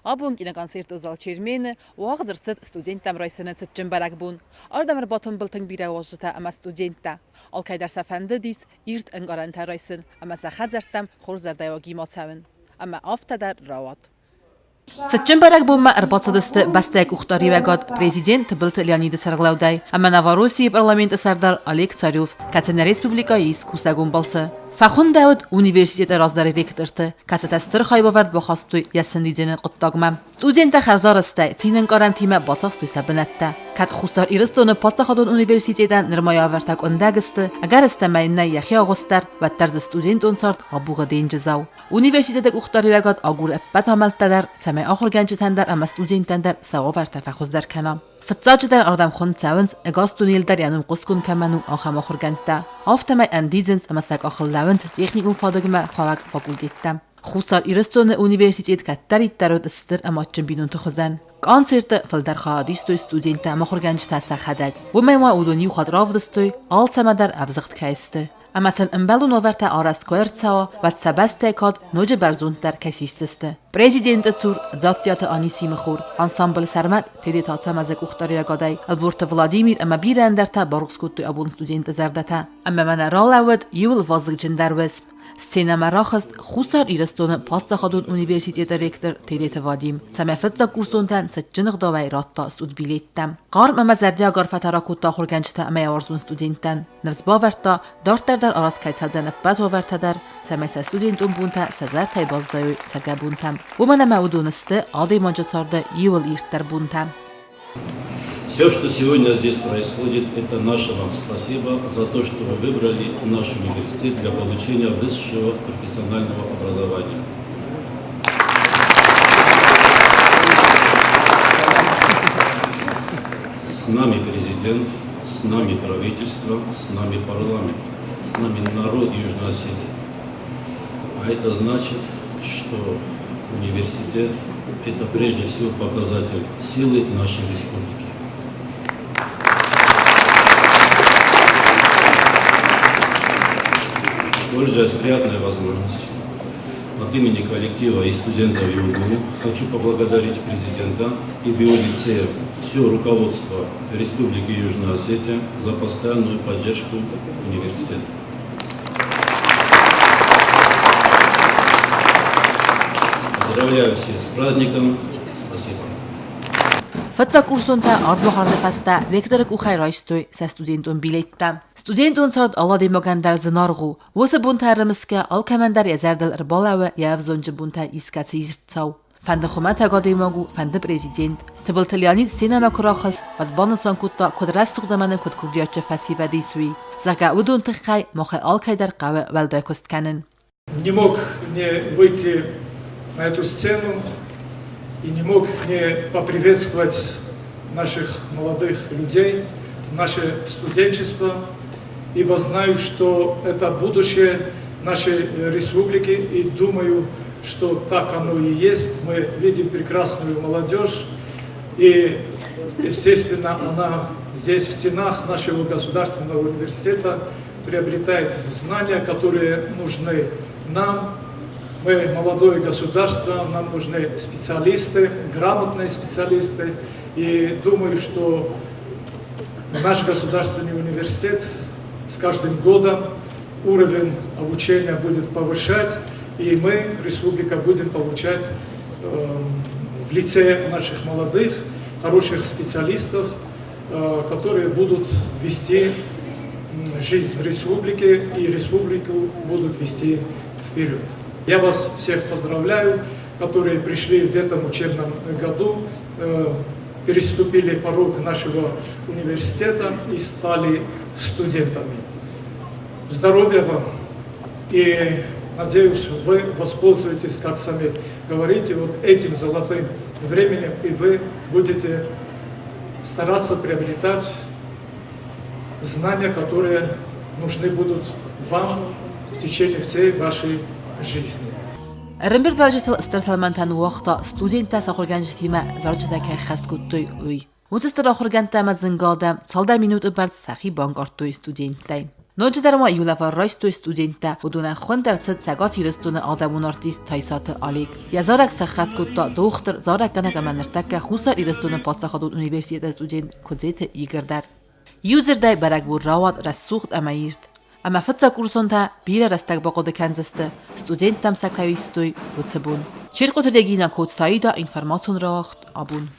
Абон киноконцерты зал Чермены уагъд ӕрцыд студенттӕм райсыны цытджын бӕрӕгбон. Ардӕм ӕрбатымбыл тынг бирӕ уазджытӕ ӕмӕ студенттӕ. Алкӕйдӕр сӕ фӕндыдис ирд ӕнкъарӕнтӕ райсын ӕмӕ сӕ хӕдзӕрттӕм хорз зӕрдӕйыуагимӕ цӕуын. Ӕмӕ афтӕ дӕр рауад. Цытджын бӕрӕгбонмӕ ӕрбацыдысты бӕстӕйы къухдариуӕгад президент Тыбылты Леониды сӕргълӕудӕй ӕмӕ Новороссийы парламенты сӕрдар Олег Царев, кӕцы нӕ республикӕйы ис кусӕгон балцы. Фӕхуындӕуыд университеты раздӕры ректорты, кӕцытӕ стыр хайбавӕрд бахастой йӕ сӕндидзыны хъуыддагмӕ. Студенттӕ хӕрзарӕзтӕй цинӕнкъарӕнтимӕ бацахстой сӕ бынӕттӕ. Кӕд Хуссар Ирыстоны паддзахадон университетӕн нырмайы уавӕртӕ къуындӕг сты, ӕгӕрыстӕмӕй нӕй йӕхи агъуыст дӕр, уӕддӕр дзы студентон цард абухы денджызау. Университеты къухдариуӕгад агуры ӕппӕт амӕлттӕ дӕр, цӕмӕй ахуыргӕнджытӕн дӕр ӕмӕ студенттӕн дӕр сӕ уавӕртӕ фӕхуыздӕр кӕна. Фыццаджыдӕр ардӕм хуынд цӕуынц, ӕгас дунейыл дӕр йӕ ном хъуыстгонд кӕмӕн у, ахӕм ахуыргӕндтӕ. Афтӕмӕй ӕндидзынц ӕмӕ сӕ къахыл лӕууынц техникон фадыгмӕ хауӕг факультеттӕ. Хуссар Ирыстоны университет кӕддӕриддӕр уыд стыр ӕмӕ адджын бинонты хуызӕн. Концерты фылдӕр хайад истой студенттӕ ӕмӕ ахуыргӕнджытӕ сӕхӕдӕг. Уымӕй ма уыдон иу хатт равдыстой, алцӕмӕ дӕр ӕвзыгъд кӕй сты. Ӕмӕ сын ӕмбӕлон уавӕртӕ арӕзт куы ӕрцӕуа, уӕд сӕ бӕстӕйы кад ноджы бӕрзонддӕр кӕй систдзысты. Президенты цур Дзаттиаты Анисимы хор, ансамблы сӕрмӕ Тедеты Ацӕмӕзы къухдариуӕгадӕй Ӕлборты Владимир ӕмӕ бирӕ ӕндӕртӕ барухс кодтой абон студентты зӕрдӕтӕ. Ӕмӕ мӕнӕ ралӕууыд иуыл вазыгджындӕр уысм. Сценӕмӕ рахызт Хуссар Ирыстоны паддзахадон университеты ректор Тедеты Вадим, цӕмӕй фыццагкурсонтӕн цытджын ӕгъдауӕй радта студбилеттӕ. Хъарм ӕмӕ зӕрдиаг арфӕтӕ ракодта ахуыргӕнджытӕ ӕмӕ йӕ уарзон студенттӕн. Ныфс бавӕрдта, дарддӕр дӕр арӕзт кӕй цӕудзӕн ӕппӕт уавӕртӕ дӕр, цӕмӕй сӕ студентон бонтӕ сӕ зӕрдӕйы баззайой цӕргӕ бонтӕм. Уымӕн ӕмӕ уыдон сты адӕймаджы царды иууыл ирддӕр бонтӕ. Все, что сегодня здесь происходит, это наше вам спасибо за то, что вы выбрали наш университет для получения высшего профессионального образования. С нами президент, с нами правительство, с нами парламент, с нами народ Южной Осетии. А это значит, что университет – это прежде всего показатель силы нашей республики. Пользуясь приятной возможностью, от имени коллектива и студентов ЮГУ хочу поблагодарить президента и в его лице все руководство Республики Южная Осетия за постоянную поддержку университета. Поздравляю всех с праздником. Спасибо. Фыццагкурсонтӕ ардбахӕрды фӕстӕ ректоры къухӕй райстой сӕ студентон билеттӕ. Студентон цард алы адӕймагӕн дӕр зынаргъ у. Уыцы бонтӕ ӕрымысгӕ алкӕмӕн дӕр йӕ зӕрдыл ӕрбалӕууы йӕ ӕвзонджы бонтӕ искӕцы ирд цау. Фӕнды хуымӕтӕг адӕймаг у, фӕнды президент. Тыбылты Леонид сценӕмӕ куы рахызт, уӕд банысан кодта, куыд рӕсугъд ӕмӕ нын куыд курдиатджын фӕсивӕд ис, уый. Зӕгъгӕ, уыдон тыххӕй махӕй алкӕй дӕр хъӕуы уӕлдай куыст кӕнын. Не мог не выйти на эту сцену и не мог не поприветствовать наших молодых людей, наше студенчество, ибо знаю, что это будущее нашей республики и думаю, что так оно и есть. Мы видим прекрасную молодежь, и, естественно, она здесь, в стенах нашего государственного университета, приобретает знания, которые нужны нам. Мы молодое государство, нам нужны специалисты, грамотные специалисты. И думаю, что наш государственный университет с каждым годом уровень обучения будет повышать, и мы, республика, будем получать в лице наших молодых, хороших специалистов, которые будут вести жизнь в республике и республику будут вести вперед. Я вас всех поздравляю, которые пришли в этом учебном году, переступили порог нашего университета и стали студентами. Здоровья вам и надеюсь, вы воспользуетесь, как сами говорите, вот этим золотым временем, и вы будете стараться приобретать знания, которые нужны будут вам в течение всей вашей жизни. Ӕрӕмбырдуӕвджытыл стыр тӕлмӕнтӕ ныууагъта студенттӕ сӕ ахуыргӕнджытимӕ зарджытӕ кӕй хӕст кодтой, уый. Уыцы стыр ахуыргӕндтӕ ӕмӕ зынгӕ адӕм цалдӕр минуты бӕрц сӕхи банкъардтой студенттӕй. Ноджыдӕр ма иу лӕвар райстой студенттӕ, уыдонӕн хуынд ӕрцыд Цӕгат Ирыстоны адӕмон артист Тайсаты Олег. Йӕ зарӕг сӕххӕст кодта дохтыр, зарӕггӕнӕг ӕмӕ ныртӕккӕ Хуссар Ирыстоны паддзахадон университеты студент Куыдзеты Игорь дӕр. Иудзырдӕй бӕрӕгбон рауад рӕсугъд ӕмӕ ирд. Ӕмӕ фыццагкурсонтӕ бирӕ рӕстӕг бахъуыды кӕндзысты, студенттӕм сӕ кӕй истой, уыцы бон. Черкъоты Регина Коцтаида информацион рауагъд абон.